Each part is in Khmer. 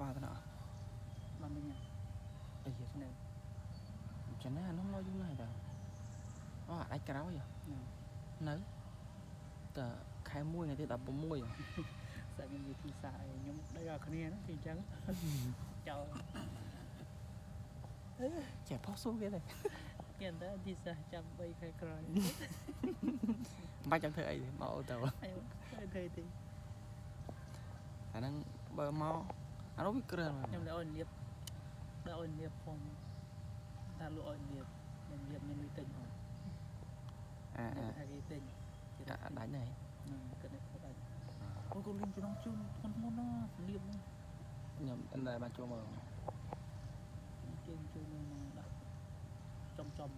ស្វាទៅណា បានវិញ អី នៅ ចំណានោះមកយូរណាស់តើអូអាចក្រោយ នៅ នៅតើខែ1ថ្ងៃទី16 សាក់មានវិធីសាស្ត្រអីខ្ញុំដឹងដល់គ្នាហ្នឹងគឺអញ្ចឹងចោល ចេះផុសសួរគេទេ គេតែវិធីសាស្ត្រចាំ3ខែក្រោយ មិនបាច់ចាំធ្វើអីទេមកអូទៅ អីធ្វើទេ អាហ្នឹងបើមកអានោះវាគ្រឿន ខ្ញុំដល់ឲ្យលៀបដល់ឲ្យលៀបផងថាលក់ឲ្យលៀបខ្ញុំលៀបមានលុយទិញអត់ អាអា ថាគេទិញគេ អាដាច់ហ្នឹង ហ្នឹងគិតនេះដាច់អូកូនលៀងចំណងជើងធ្ងន់ធ្ងរណាស់លៀបហ្នឹង ខ្ញុំអត់ដែលបានចូលមក ជើងជើងមកដាក់ចំចំ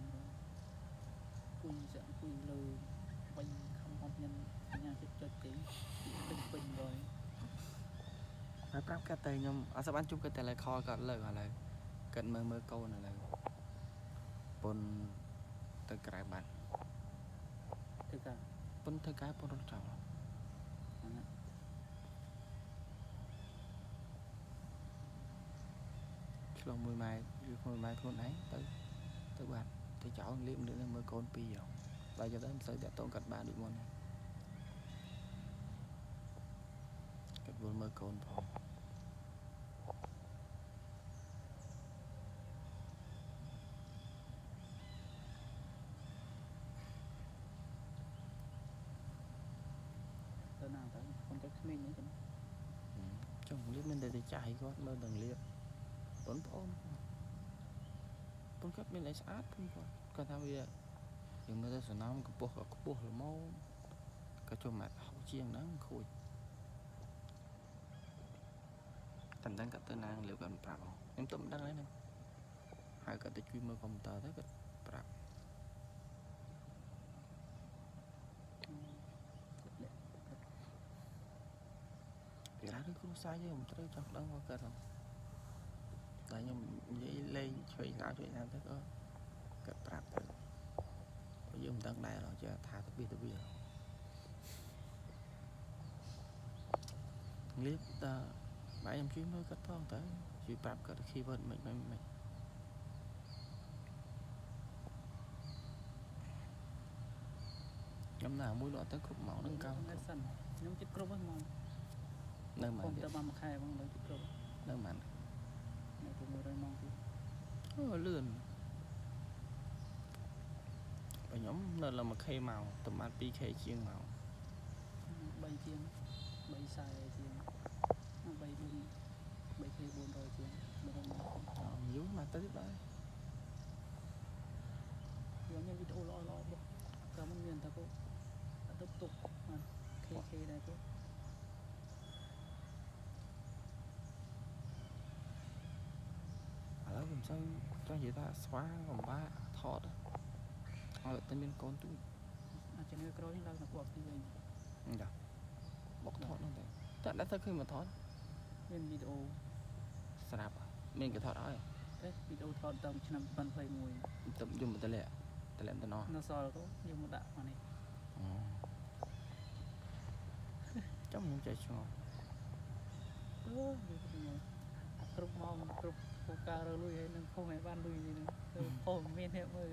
គួយសាក់គួយលើបាញ់ខំអត់មានបញ្ញាចិត្តចុចទេពេញពេញហើយ ហើយប្រាប់គាត់ទៅខ្ញុំអត់សូវបានជួបគាត់តែលើខលគាត់លើឥឡូវគាត់មើលមើលកូនឥឡូវពុនទៅក្រៅបាត់ ធ្វើការ ពុនធ្វើការពុនរត់ចោល ហ្នឹង ឆ្លងមួយម៉ែឬមួយម៉ែខ្លួនឯងទៅទៅបាត់ទៅចោលលៀបនឹងមើលកូនពីរដល់ចឹងទៅមិនសូវតាក់ទងគាត់បានដូចមុនទេគាត់វល់មើលកូនផង ទៅណាទៅខ្ញុំទៅក្មេងហ្នឹង ចុងលៀបមានតែទៅចាស់ឲ្យគាត់មើលដល់លៀបបងប្អូនបងគាត់មានអីស្អាតបងគាត់គាត់ថាវាយើងមើលទៅសំណំកម្ពស់ក៏ខ្ពស់ល្មមក៏ចុះម៉ាត់ហៅជាងហ្នឹងខូចតែមិនដឹងគាត់ទៅណាលៀបគាត់មិនប្រាប់ខ្ញុំទៅមិនដឹងហ្នឹងហើយគាត់ទៅជួយមើលកុំព្យូទ័រទៅគាត់ប្រាប់ ពីណាគឺគ្រួសារយើងមិនត្រូវចង់ដឹងមកគាត់ហ៎តែខ្ញុំនិយាយលេងឆ្វេងស្ដាំឆ្វេងស្ដាំទៅក៏គាត់ប្រាប់ទៅព្រោះយើងមិនដឹងដែរហ៎ចេះថាទៅពីទៅវាលៀបតើបែរខ្ញុំជួយមើលគាត់ផងទៅជួយប្រាប់គាត់ keyword មិនមិនមិនខ្ញុំណាមួយលក់ទៅគ្រប់ម៉ោងហ្នឹងកោ នៅសិនខ្ញុំចិត្តគ្រប់ហ្នឹងហ្មង នៅម៉ាន ខ្ញុំទៅបានមួយខែហ្មងឥឡូវចិត្តគ្រប់ នៅម៉ាន នៅ600ម៉ោងទៀត អូលឿនបើខ្ញុំនៅឡើង 1K មកតែបាន 2K ជាងមក 3ជាង3ខ្សែជាង3 4 3K 400ជាង400ម៉ោង អមយូរមកទៅទៀតបាទ យកមានវីដេអូល្អល្អបុកក៏មិនមានតែពួកអត់ទៅទុកបាន KK ដែរពួក ឥឡូវខ្ញុំសូវចង់និយាយថាស្វាកំបាក់ថតឲ្យតែមានកូនទូច អាចជំនឿក្រោយនេះឡើងទៅពួកពីវិញ ចាបុកថតហ្នឹងតែតែអត់ទៅឃើញមកថត មានវីដេអូ ស្រាប់មានគេថតឲ្យ ទេវីដេអូថតតាមឆ្នាំ2021 ទៅយំទៅលាក់ទៅលាក់ទៅណោះ នៅសល់ក៏យកមកដាក់មកនេះ អូចាំខ្ញុំចេះឆ្ងល់ អឺវាទៅមកគ្រប់ម៉ោងគ្រប់ពូការរលុយហើយនឹងខុសឲ្យបានលុយនេះទៅខុសមានអ្នកមើល